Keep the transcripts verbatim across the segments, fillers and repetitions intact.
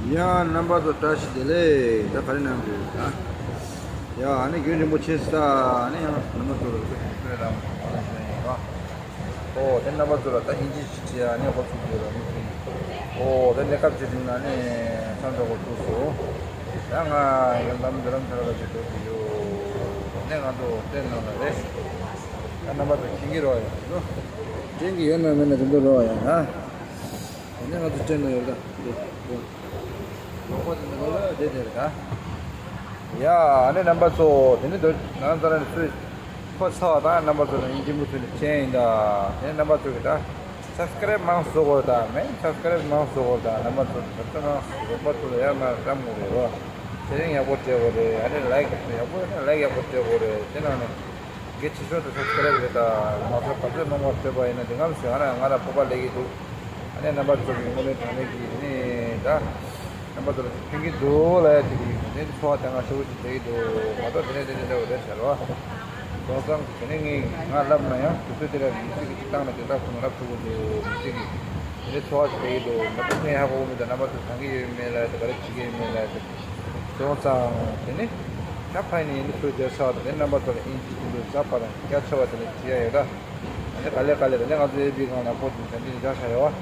ཡ། རྣམ་པ་ཚོ་བཀྲ་ཤིས་བདེ་ལེགས། ད་ག་རེ་གནང་དགོས་ད། ཡ། ཨ་ནི་རྒྱུན་རིང་པོ་ཆེ་ས། ཨ་ནི་ཡང་རྣམ་པ་ཚོ་ལ་ཁོས་རང་ཁོས་རང་ཁོ་རང་ཞུ་ཡིན་རོ། ཨོ་དེ་རྣམ་པ་ཚོ་ལ་ད་ཧིན་ཇི་ཞིག་བྱེད་ཨ་ནི་ཧོ་ཚུགས་དགོས་ར་མི་ཚུགས། ཨོ་དེ་གནས་སྐབས་ཅིག་རིང་ཨ་ནི་ཚང་འདྲ་ཧོ་ཚུགས་སོ། ད་ང་ཡང་དམ་འདི་རམ་ཐར་ལ་ཅིག་འགྲོ་གི་ཡོད། དེ་ནས་ང་ཚོ་བསྟན་གནང་ལ་རེད། ད་རྣམ་པ་ཚོ་མཁྱེན་གྱི་རོགས་ཡ་ཡོད། མཁྱེན་གྱི་ཡོད་ན་མེད་ན་དེ་འདྲ་རོགས་ཡ་ཧ། དེ་ནས་ང་ཚོ་བསྟན་ན་ཡོད་ད། ལོག་པ་དེ་འདྲ་ལོག་ལ་བསྡད་དེ་རེད་ད། ཡ། ཨ་ནི་རྣམ་པ་ཚོ་དེ་ནི་འདོད་ང་ཚོ་རང་ཚོས་ཁོ་ཚ་བ་དང་རྣམ་པ་ཚོ་ལ་ཡིན་གཅིག་མུ་མཐུད་ནས་མཁྱེན་ཡིན་ད། དེ་རྣམ་པ་ཚོ་གི་ད་སབ་སི་ཀ་རེབ་མང་བཟོ་དགོས་ད། མེན་སབ་སི་ཀ་རེབ་མང་བཟོ་དགོས་ད། རྣམ་པ་ཚོ་ད་ཚོད་མང་རོགས་པ་ཚོ་ལ་ཡར་མར་བཀྲམ་དགོས་རེད་རོ། ཤེར་རིང་ཡག་པོ་སྤྲད་དགོས་རེད། ཨ་ནི་ལའིག་ཡག་པོ་ཡོད་ན་ལའིག་ཡག་པོ་སྤྲད་དགོས་རེད། དེ་ནང་ནས་གལ་ཆེ་ཤོས་དེ་སབ་སི་ཀ་རེབ་རེད་ད། མ་ཚོད་ག་ཚོད་མང་བ་སྤྲད་པ་ཡིན་ན་འདི་གམ་ཞིག་ཨ་ན་ང་ལ་སྤོབས་པ་སླེབས་ཀྱི་འདུག་ཨ་ནི་རྣམ་པ་ཚོ་གི་དངོས་གནས་དྲང་གནས་ཀྱི་ནི་ད། རྣམ་པ་ཚོ་ལ་ཕན་གྱི་འདུག་ལ་ཡ་དེ་གི་དེ་འཚོ་བ་དེ་ང་ཞེ་པོ་ཞིག་བྱེད་ཀྱི་འདུག་མ་གཏོགས་དེ་ནས་དེ་འདྲ་འདྲ་བ་རེད་ཟེར་བ། སོང་ཙང་དེ་ནས་ངས་ང་ལབ་ན་ཡང་དུས་ཚོད་དེ་ལ་མི་ཚིག་གི་བཏང་ན་དེ་དག་ཁོ་ན་རབ་ཐུག་གི་འདུག་མི་ཚིག་གི་དེ་འདྲ་འཚོ་བ་ཞིག་བྱེད་ཀྱི་འདུག་མ་གཏོགས་ངས་ཧ་གོ་གི་མི་འདུག་རྣམ་པ་ཚོ་དྲང་གི་ཡོད་མེད་ལ་ཡ་དེ་ག་རེ་བྱེད་ཀྱི་ཡོད་མེད་ལ་ཡ་དེ། སོང་ཙང་དེ་ནི་ད་ཕ་ནི་ནི་ཚོད་རྒྱག་ཚར་བ་དང་དེ་རྣམ་པ་ཚོ་ལ་ཨིན་ཇི་དེ་འདྲ་ཟ་བ་དང་རྒྱ་ཆེ་བ་དེ་ནི་བྱེད་ཡ་ཡོད་ད། ཨ་ནི་ག་ལེ་ག་ལེ་དེ་ནི་ང་ཚོ་ཨེ་བི་སྒང་ལ་པོ་དེ་དེ་འདྲ་རྒྱག་ཤ་ཡོད་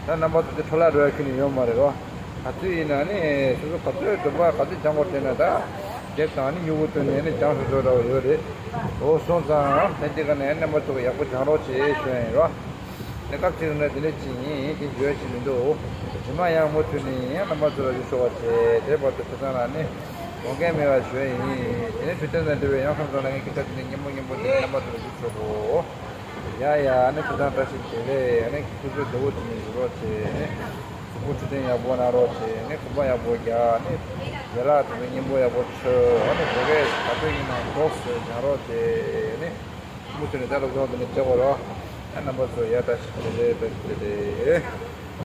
བ། ད་རྣམ་པ་ཚོ་དེ་འཕྲོ་བརླག་འགྲོ་ཡ་ཁྱོན་ནས་ཡོད་མ་རེད་རོ། ག་ཚོད་ཡིན་ན་ནི་སོ་སོ་ག་ཚོད་སྒྲུབ་པ་ག་ཚོད་སྦྱང་དགོས་དྲན་ན་ད། དེབ་དང་ནི་སྨྱུ་གུ་བཏོན་ནས་ནི་སྦྱང་ཤོག་ཤོག་འདྲ་བོ་ཡོད་རེད། འོ་སོང་ཙང་ལྷན་རྒྱས་ཀ་ནས་རྣམ་པ་ཚོ་གི་ཡག་པོ་སྦྱང་རོགས་བྱེད་ཞུ་ཡ་ཡིན་རོ། གནས་སྐབས་ཅིག་ན་དེ་འདྲ་ཅིག་ཡིན་དེ་འཇོན་ཞིག་མི་འདུག་རྗེས་མ་ཡང་མུ་མཐུད་ནས་ཡང་རྣམ་པ་ཚོ་ལ་ཡུལ་ཤོག་པ་བྱས་དེ་བར་དུ་ཁྱེད་ཚང་ལ་ནི་དགོངས་འགལ་མེད་པ་ཞུ་ཡ་ཡིན། དེ་ནས་ཆུ་ཚན་དང་འབྲེལ་བའི་ཡང་ཁམས་ཚང་ལ་ངས་སྐད་ཆ་དེ་ནས་སྙན་མོ་སྙན་པོ་དེ་རྣམ་པ་ཚོ་ལ་ཡུལ་ཤོག་གོ། ཡ་ཡ་ཨ་ནི་ཁྱེད་ཚང་བཀྲ་ཤིས་བདེ་ལེགས། ཨ་ནི་སྐུ་གཟུགས་བདེ་བོ་བྱས་ནས་བཞུགས་རོགས་བྱས། ཨ་ནི་གཟུགས་པོ་འཕྲོད་བསྟེན་ཡག་པོ་གནང་རོགས་བྱས། ཨ་ནི་སྐུ་པར་ཡག་པོ་རྒྱག་ཨ་ནི་ཡན་ལག་དེ་ཚོ་སྙན་པོ་ཡག་པོ་མཆོད། ཨ་ནི་བོད་སྐད་ག་ཚོད་ཡིན་ན་གྲོགས་སུ་སྦྱང་རོགས་བྱས། ཨ་ནི་མུ་མཐུད་ནས་ད་སློབ་སྦྱོང་དེ་ནས་བྱེད་དགོས་རོགས། ཨ་རྣམ་པ་ཚོ་ཡ་བཀྲ་ཤིས་བདེ་ལེགས། བཀྲ་ཤིས་བདེ་ལེགས།